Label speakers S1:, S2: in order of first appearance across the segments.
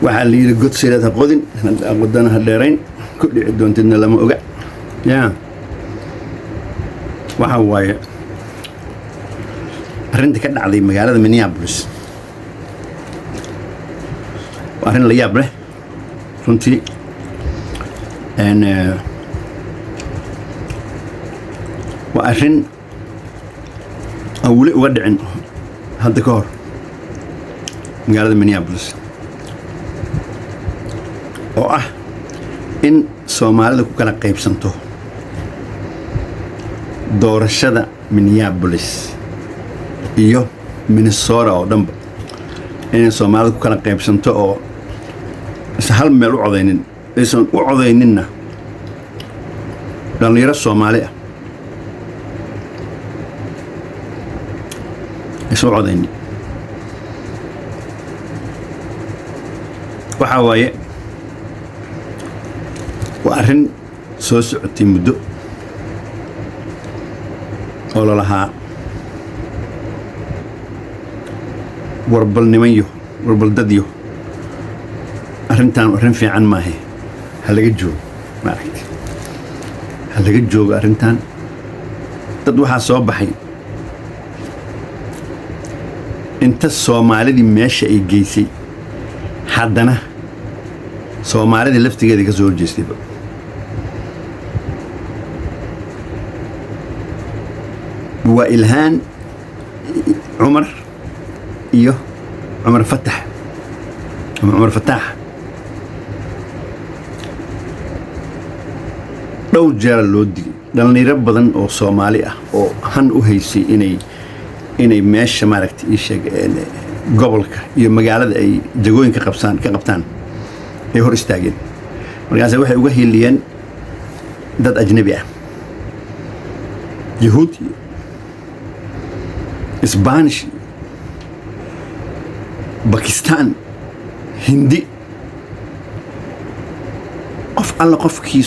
S1: Waxaa la yidhi, god sireed ha qodin, qodana ha dheerayn, ku dhici doontidna lama oga. Ya waxa waaye, arrinta ka dhacday magaalada Minneapolis waa arrin la yaab leh runtii. Waa arrin aan weli uga dhicin hadda ka hor magaalada Minneapolis, oo ah in Soomaalida ku kala qaybsanto doorashada Minneapolis iyo Minnesota oo dhanba, inay Soomaalida ku kala qaybsanto oo isa hal meel u codaynin, aysan u codayninna dhallinyaro Soomaali ah aysan u codaynin. Waxaa waaye, waa arrin soo socotay muddo oo lalahaa warbalnimanyo, warbaldadyo, arrintan arrin fiican maahe, ha laga joogo, maaragtay, ha laga joogo arrintan. Dad waxaa soo baxay inta Soomaalidii meesha ay geysay, haddana Soomaalidii laftigeedii ka soo horjeestayba. Waa Ilhaan Cumar iyo Cumar Fatax ama Cumar Fataax. Dhowr jeera loo digay dhallinyaro badan oo Soomaali ah oo han u haysay inay meesha, maaragtay, ii sheeg, gobolka iyo magaalada ay jagooyin ka qabsaan, ka qabtaan, ay hor istaageen. Markaase waxay uga hiiliyeen dad ajnabi ah, Yahuud iyo Isbaanish iyo Bakistan, Hindi, qof alla qofkii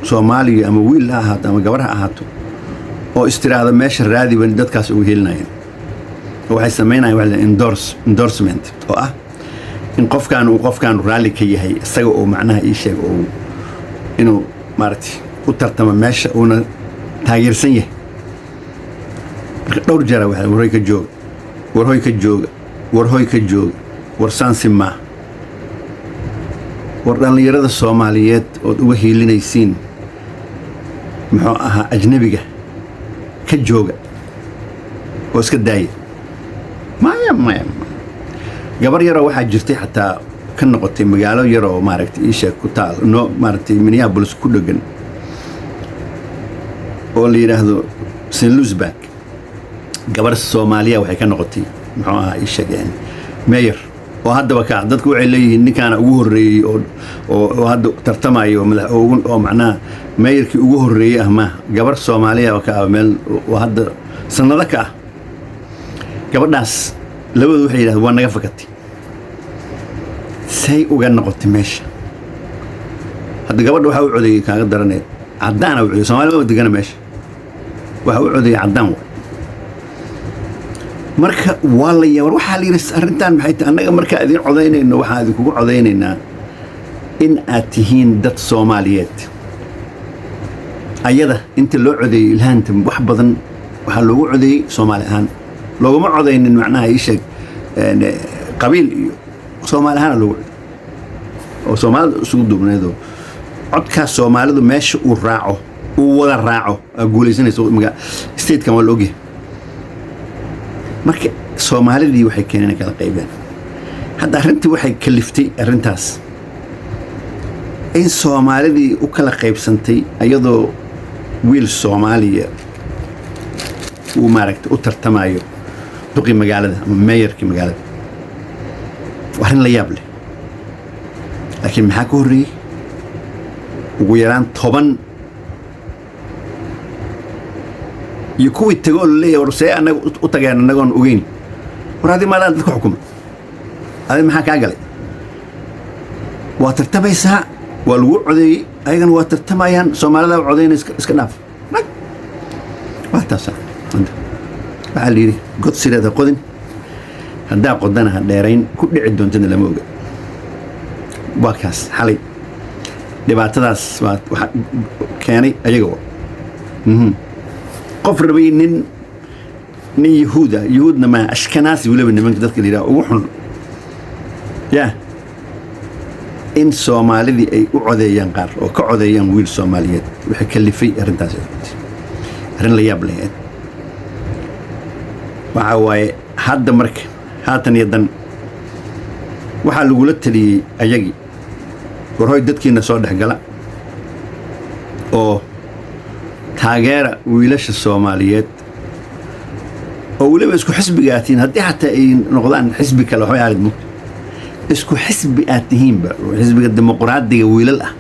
S1: Soomaaliya ama wiil ha ahaato ama gabar ha ahaato oo istiraahda meesha raadiban, dadkaas uga helinayeen. Oo waxay samaynayaan waxa la endorsement, oo ah in qofkaan uu qofkaan raalli ka yahay isaga, oo macnaha, ii sheeg, oo inuu, maaragtay, u tartamo meesha uuna taageersan yahay. Marka dhowr jeera waxay, warhoy ka jooga, warhoy ka jooga, warhoy ka jooga, war saansi maa, war dhallinyarada Soomaaliyeed ood uga hiilinaysiin, muxuu ahaa, ajnabiga, ka jooga oo iska daaya. Maya, maya, gabar yaroo waxaa jirtay xataa ka noqotay magaalo yaroo, maaragtay, ii sheeg, ku taal no, maaragtay, Minneapolis ku dhegan oo la yidhaahdo St. Louisburg. Gabar Soomaaliya waxay ka noqotay, muxuu ahaa, ii sheegeen, mayor oo haddaba ka dadku waxay leeyihiin ninkaana ugu horreeyey oo hadda tartamayo oo madax oo macnaha mayorkii ugu horreeyey ah. Maaha, gabar Soomaaliya oo ka ah meel oo hadda sanado ka ah. Gabadhaas labadu waxay yidhahdeen waa naga fakatay, say uga noqotay meesha. Hadda gabadha waxaa u codeeyey, kaaga daranaya, caddaana u codeeyey. Soomaali maba degana meesha, waxaa u codeeyey caddaan waay. Marka waa la yabar, waxaa la yidhi, arrintan maxay tahay? Annaga markaa idin codaynayno, waxaan idinkugu codaynaynaa in aad tihiin dad Soomaaliyeed. Ayada inta loo codeeyey Ilhaanta, wax badan waxaa loogu codeeyey Soomaali ahaan, looguma codaynin, macnaha, ii sheeg, qabiil iyo Soomaali ahaana loogu codeeyey oo Soomaalida isugu duubneedoo codkaas Soomaalidu meesha uu raaco, uu wada raaco, aa guulaysanaysa statekan, waa la ogyahay. Marka Soomaalidii waxay keeneen inay kala qaybeen. Hadda arrintii waxay kaliftay arrintaas in Soomaalidii u kala qaybsantay, iyadoo wiil Soomaaliya uu, maaragtay, u tartamayo duqi magaalada ama mayorkii magaalada. Waa arrin la yaab leh, laakiin maxaa ka horreeyey? Ugu yaraan 10 iyo kuwii tago oo laleeyahay, war see annaga u tageen annagoon ogeyn? War adi maadaa dadka xukuma? Adi maxaa kaa galay? Waa tartamaysaa, waa lagu codeeyey, ayagana waa tartamayaan. Soomaalida codeynay, iska dhaaf. Nag waa taasa. Hadda waxaa la yidhi, god sireed ha qodin, haddaa qodana ha dheerayn, ku dhici doontana lama oga. Waa kaas xalay dhibaatadaas waa waxa keenay ayaga. Wa qof rabay nin Yahuuda, Yahuudna maa, Ashkanaasi weliba, nimanka dadka la yidhaha ugu xun ya, in Soomaalidii ay u codeeyaan qaar oo ka codeeyaan wiil Soomaaliyeed. Waxay kalifay arrintaas arrin la yaab lahayd. Waxa waaye hadda marka haatan iyo dan waxaa lagula taliyey ayagii: war hoy, dadkiina soo dhex gala oo taageera wiilasha Soomaaliyeed oo weliba isku xisbiga aad tihiin. Haddii xataa ay noqdaan xisbi kale, waxbay aalid mugto, isku xisbi aad tihiinba, xisbiga Dimuqraadiga wiilal ah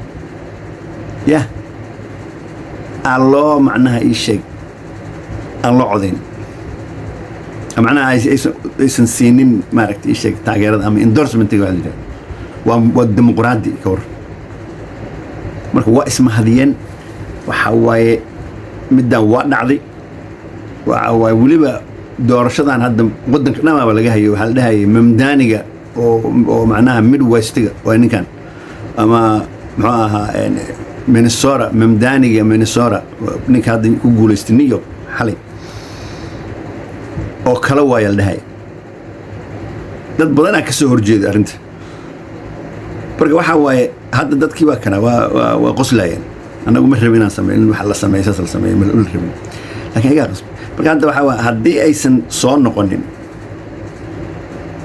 S1: yah aan loo, macnaha ii sheeg, aan loo codayn, macnaha aysan siinin, maaragta, ii sheeg, taageerada ama endorsement-iga waxa la yidhahda. Waa dimuqraadi ka war. Marka waa ismahadiyeen. Waxa waaye middan waa dhacday. Waxa waaye weliba doorashadan hadda waddanka dhamaaba laga hayo. Waxaa la dhahayay Mamdaaniga oo macnaha Midwest-iga waa ninkan ama muxuu ahaa Minnesota, Mamdaaniga Minnesota, ninka hadda ku guulaystay New York xalay oo kale waaya la dhahaya. Dad badanaa ka soo horjeeday arrinta. Marka waxaa waaye hadda dadkii waa kana waa qoslayeen. Annagu ma rabin inaan sameeyo in wax la sameeyo, saas la sameeyo ma la rabin, laakiin ayagaa qasbay. Marka hadda waxaa waaye haddii aysan soo noqonin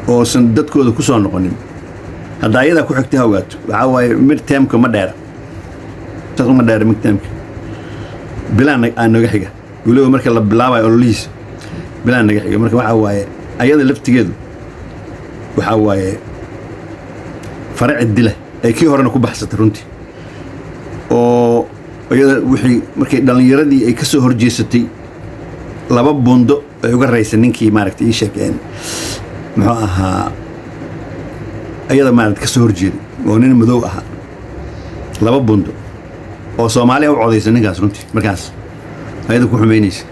S1: oosan dadkooda ku soo noqonin, hadda ayadaa ku xigtay ha ogaato. Waxaa waaye midterm-ka ma dheera, saas uma dheera midterm-ka, bilaan aa naga xiga. Weliba marka la bilaabayo ololihiisa bilaan naga xiga. Marka waxaa waaye ayada laftigeedu waxaa waaye faraci dila ay kii horena ku baxsatay runtii, oo iyada wixii markay dhallinyaradii ay ka soo horjeesatay laba buundo ay uga raysay ninkii, maaragtay, ii sheegeen, muxuu ahaa, ayada, maaragtay, ka soo horjeeday oo nin madow ahaa, laba buundo oo Soomaaliya u codaysa ninkaas runtii. Markaas ayada ku xumaynaysa.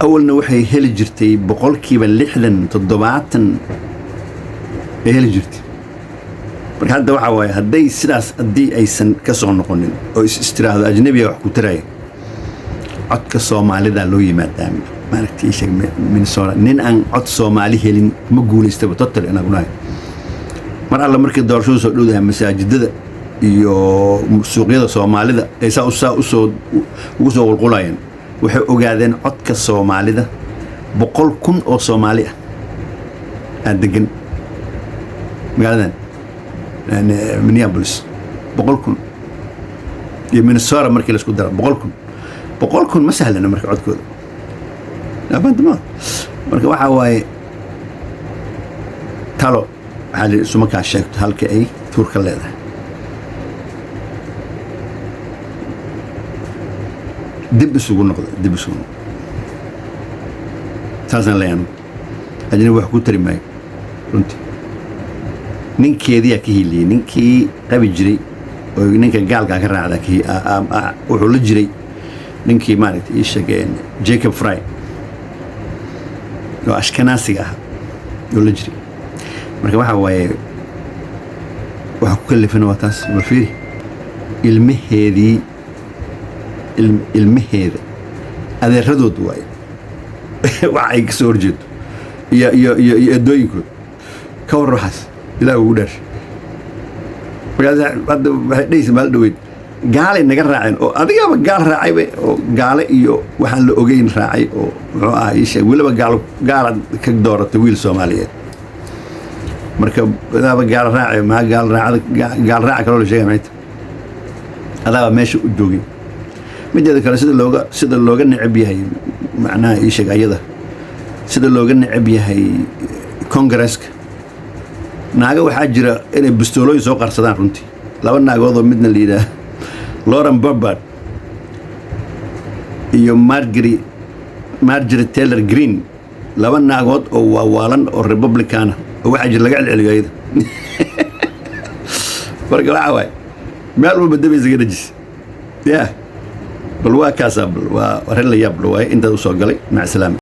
S1: Awalna waxay heli jirtay 60%, 70 ay heli jirtay. Marka hadda waxaa waaye hadday sidaas, haddii aysan ka soo noqonin oo is istiraahdo ajnabiga wax ku taraya, codka Soomaalida loo yimaadaa, maaragtay, ii sheeg, Minnesota nin aan cod Soomaali helin ma guulaystaba total. Inaan ku dhahay mar alla markii doorashadu soo dhowdahay, masaajidada iyo suuqyada Soomaalida ay saa usoo ugu soo qulqulayeen. Waxay ogaadeen codka Soomaalida, 100,000 oo Soomaali ah aa degan magaaladan Minneapolis, 100,000 iyo Minnesota markii laisku daro 100,000. 100,000 ma sahlana marka codkooda abaantama. Marka waxaa waaye talo waxaa la isuma kaa sheegto halka ay tuurka leedahay. Dib isugu noqda, dib isugu noqda, saasaan leeyahay anigu. Ajnabi wax ku tari maayo runtii. Ninkeediyaa ka hiliyey, ninkii qabi jiray oo ninka gaalkaa ka raacda wuxuu la jiray ninkii, maaragtay, ii sheegeen, Jacob Frey oo Ashkanaasiga ah oo la jiray. Marka waxaa waaye waxa ku kalifana waa taas. Bal fiiri ilmaheedii, ilmaheeda adeeradood waaye waxa ay ka soo horjeedo iyo eedooyinkood. Ka war waxaas, Ilaah ugu dheer. Markaas hadda waxay dhehaysa maal dhaweyd gaalay naga raaceen, oo adigaba gaal raacayba, oo gaale iyo waxaan la ogeyn raacay, oo muxuu ahaa, ii sheeg, weliba gaal gaalaad ka dooratay wiil Soomaaliyeed. Marka adaaba gaal raacay, maa gaal raacada, gaal raaca kaloo la sheegay maanta adaaba meesha u joogay. Mideeda kale, sida looga neceb yahay, macnaha, ii sheeg, ayada sida looga neceb yahay Congress-ka, naaga waxaa jira inay bistoolooyin soo qarsadaan runtii. Laba naagoodoo midna la yidhaah Lauren Boebert iyo Marjorie Taylor Greene, laba naagood oo waawaalan oo Republican-a oo waxaa jira laga celceliyo ayada. Marka waxaa waaye meel walba daba isaga dhejis ya. Bal waa kaasaa, bal waa arrin la yaab la waaye. Intaad usoo galay, mac salaama.